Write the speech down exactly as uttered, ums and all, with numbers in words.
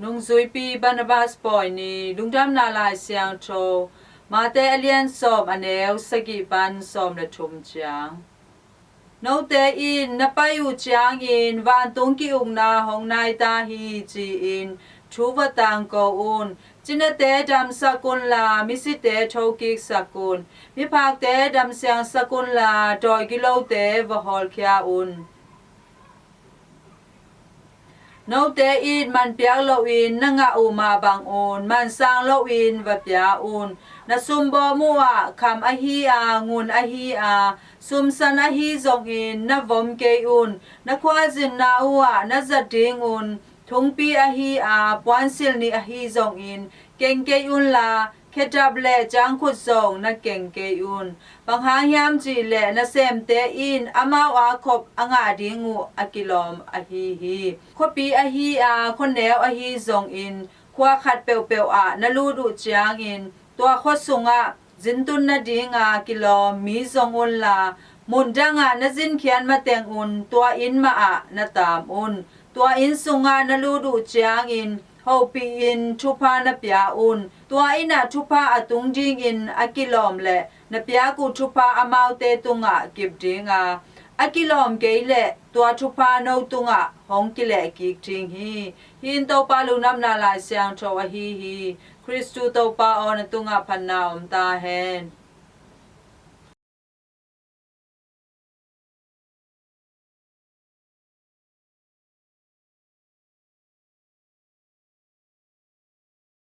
Nungzuipi Barnabas Pawi Ni. Lungdamna Lai Siangtho Mate a lian sawm, a neu sagih pan sawm le thum ciang. Note in na pai uh ciangin vantung ki-ukna hong nai ta hi, ci-in thu va tangko un. Cinate damsak unla, misite thokiksak un. Miphakte damsiangsak unla, dawi gilote va hawlkhia un. Note in man piak loin na ngah uh mah bangun man sang loin va pia un. Na sumbawm uh ah kham ahi a, ngun ahi a, sumsan ahi zongin na vom kei un. Na khualzinna uh ah na zat dingun thungpi ahi a, puansilh nih ahi zongin keng kei unla, khedap le ciangkhut zong na keng kei un. Bang hang hiam cih leh nasemte in amau a khop a ngah ding uh a kilawm ahi hi. Khuapi ahi a, khuaneu ahi zongin khua khat peuhpeuh ah na lut uh ciangin tua khua sungah zintun nadinga kilawm mi zong unla, mun dangah na zinkhiat matengun tua inn mahah na taam un. Tua inn sungah na lut uh ciangin hopihin thupha na pia un. Tua inn ah thupha a tung dingin a kilawm leh na piak uh thupha amaute tungah kip dinga, a kilawm kei leh tua thupha no tungah hong kilehkik ding hi. Hih in Topa Lungdamna Lai Siangtho ahi hi. Khristu Topa aw, na tungah phatna om ta hen.